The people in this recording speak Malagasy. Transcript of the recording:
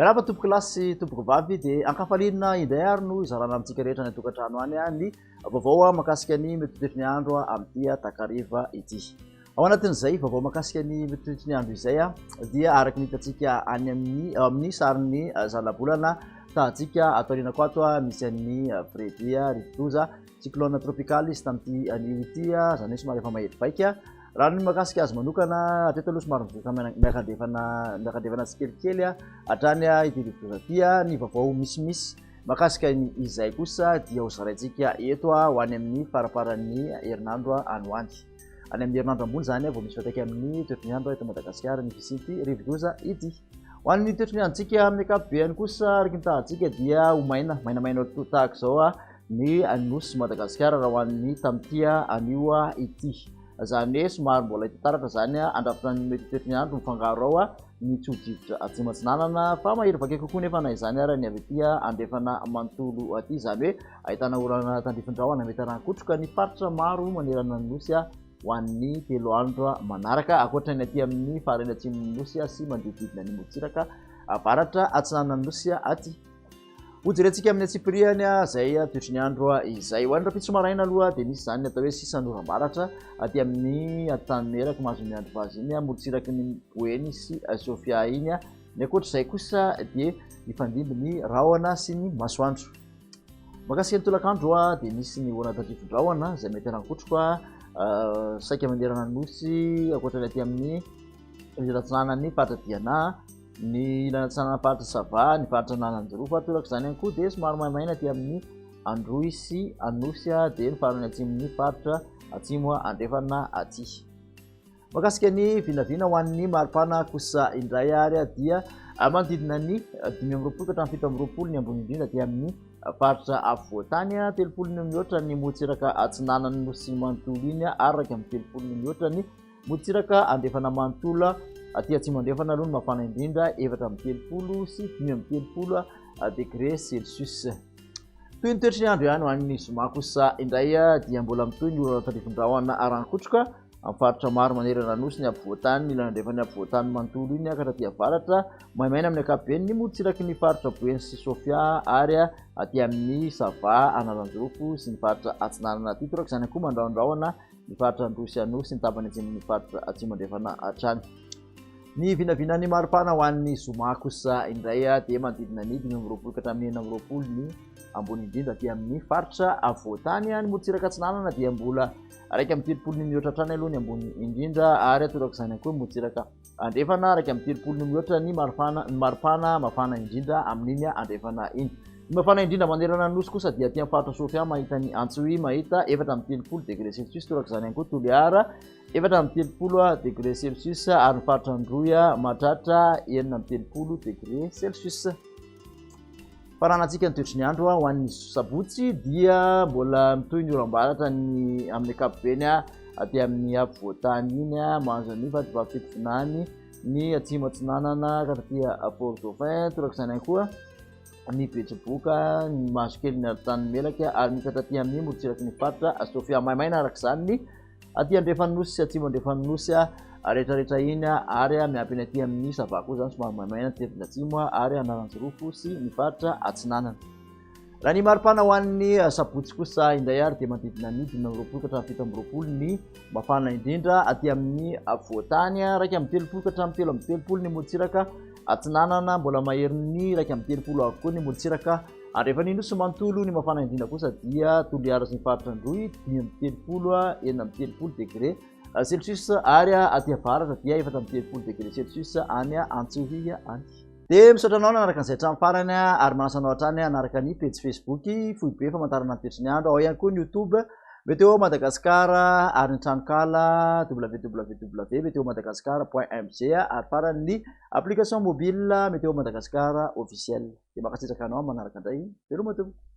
Miarahaba tompoko lahy sy tompoko vavy dia ankafaliana indray ary no hizarana amintsika rehetra any an-tokantrano any ny vaovao mahakasika ny mety toetry ny andro amin'ity takariva ity. Ao anatin'izay vaovao mahakasika ny mety toetry ny andro izay dia araka ny hitantsika any amin'ny amin'ny sarin'ny zanabolana tahantsika ato aoriana koa ato misy an'ny Freddy rivodoza cyclone tropical izy tamin'ity anio ity, izany hoe somary efa mahery vaika. Raha ny mahakasika azy manokana, hatreto aloha somary mivoaka miakandrefana miakandrefana tsikelikely hatrany ity rivodoza ity. Ny vaovao misimisy mahakasika ny izay kosa dia ho zaraintsika eto ho any amin'ny faraparan'ny herinandro any ho any. Any amin'ny herinandro ambony izany vao misy fiantraika amin'ny toetry ny andro eto Madagasikara ny fisian'ity rivodoza ity. Ho an'ny toetry ny androntsika amin'ny ankapobeny kosa araka ny tahantsika dia ho maina, mainamaina tahaka izao ny nosy Madagasikara raha ho an'ny tamin'ity anio ity. Izany hoe somary mbola hita taratra izany andrafitra ny mety toetry ny andro mifangaro ao ny tso-drivotra atsimo atsinanana fa mahery vaika kokoa nefa na izany ara ny avy aty andrefana manontolo aty. Izany hoe ahitana orana tandrifin-drahona mety haran-kotroka ny faritra maro manerana ny nosy ho an'ny 3 andro manaraka, ankoatra ny aty amin'ny farany atsimon'ny nosy sy manodidididina ny morontsiraka avaratra atsinanan'ny nosy aty. Hojerentsika amin'ny antsipiriany izay toetry ny andro izay. Ho an'ny rahampitso maraina aloha dia misy izany ny atao hoe sisan'oram-baratra aty amin'ny Antanimera mahazo ny andro vazy iny, morontsiraky ny Boeny sy Sofia iny. Ny ankoatra izay kosa dia hifandimby ny rahona sy ny masoandro. Mahakasika ny tolakandro dia misy ny orana tandrifin-drahona izay mety harankotroka saika manerana ny nosy ankoatra ny aty amin'ny ilany atsinanan'ny faritra Diana. Ny ilany atsinanan'ny faritra Sava, ny faritra Analanjirofo ary toraka izany ihany koa dia somary maimaina aty amin'ny Androy sy Anosy dia ny farany atsimon'ny faritra Atsimo Andrefana aty. Mahakasika ny vinavina ho an'ny maripana kosa indray ary dia manodidina ny 25 ka hatramin'ny 27 ny ambony indrindra aty amin'ny faritra afovoan-tany, 30 no mihoatra ny morontsiraka atsinanan'ny nosy manontolo iny ary 31 no mihoatra ny Morontsiraka andrefana manontolo, aty atsimo andrefana aloha no mafana indrindra, 34 sy 35 degré celsius. Toy ny toetry ny andro ihany ho an'ny zoma kosa indray dia mbola mitohy ny orana tandrifin-drahona aran-kotroka amin'ny faritra maro manerana ny nosy, ny afovoan-tany, ny ilany andrefan'ny afovoan-tany manontolo iny ka hatraty avaratra, maimaina amin'ny ankapobeny ny morontsiraky ny faritra Boeny sy Sofia ary aty amin'ny Sava, Analanjirofo sy ny faritra atsinanana aty. Toraka izany koa mandrahondrahona ny faritra Androy sy Anosy sy ny tapany atsimon'ny faritra Atsimo Andrefana hatrany. Ny vinavinan'ny maripana ho an'ny zoma kosa indray dia manodidina ny 25 ka hatramin'ny 26 ny ambony indrindra aty amin'ny faritra afovoan-tany. Ny morontsiraka atsinanana dia mbola 31 ny mihoatra hatrany aloha ny ambony indrindra ary torak'izany koa ny morontsiraka Andrefana, 31 no mihoatra ny maripana, ny maripana mafana indrindra amin'iny andrefana iny. Ny mafana indrindra manerana ny Nosy kosa dia aty amin'ny faritra Sofia mahita ny Antsohihy mahita 34 degré celsius, torak'izany ihany koa Toliara 34 degré celsius ary ny faritra Androy mahatratra 36 degré celsius. Faranantsika ny toetry ny andro ho an'ny sabotsy dia mbola mitohy ny oram-baratra ny amin'ny ankapobeny aty amin'ny afovoan-tany iny, mahazo an'io fa tsy Fitovinany ny atsimo atsinanana ka aty Port Dauphin, torak'izany ihany koa ny Betsiboka, ny mahazo kely ny Antanimelaky ary miitatra aty amin'ny morontsiraky ny faritra Sofia. Maimaina araka izany ny Aty andrefan'ny nosy sy atsimo andrefan'ny nosy rehetrarehetra iny ary miampy ny aty amin'ny Sava koa izany somary maimaina aty atsimo ary Analanjirofo sy ny faritra atsinanana. Raha ny maripana ho an'ny sabotsy kosa indray ary dia manodidina ny 25 ka hatramin'ny 27 ny mafana indrindra aty amin'ny afovoan-tany, 31 ka hatramin'ny 33 ny morontsiraka atsinanana, mbola maherin'ny 31 avokoa ny morontsiraka Ary rehefa ny Nosy manontolo ny mafana indrindra kosa dia Toliara sy ny faritra Androy 35 36 degré celsius ary aty avaratra dia 34 degré celsius any Antsohihy any. Dia misaotra anao nanaraka an'izay hatramin'ny farany ary manasa anao hatrany hanaraka ny pejy Facebook Foibe Famantarana ny Toetry ny Andro, ao ihany koa ny YouTube Météo Madagascar ary ny tranonkala www.meteomadagascar.mg ary farany ny application mobile Météo Madagascar officiel. Dia mankasitraka anao manaraka indray. Veloma tompoko.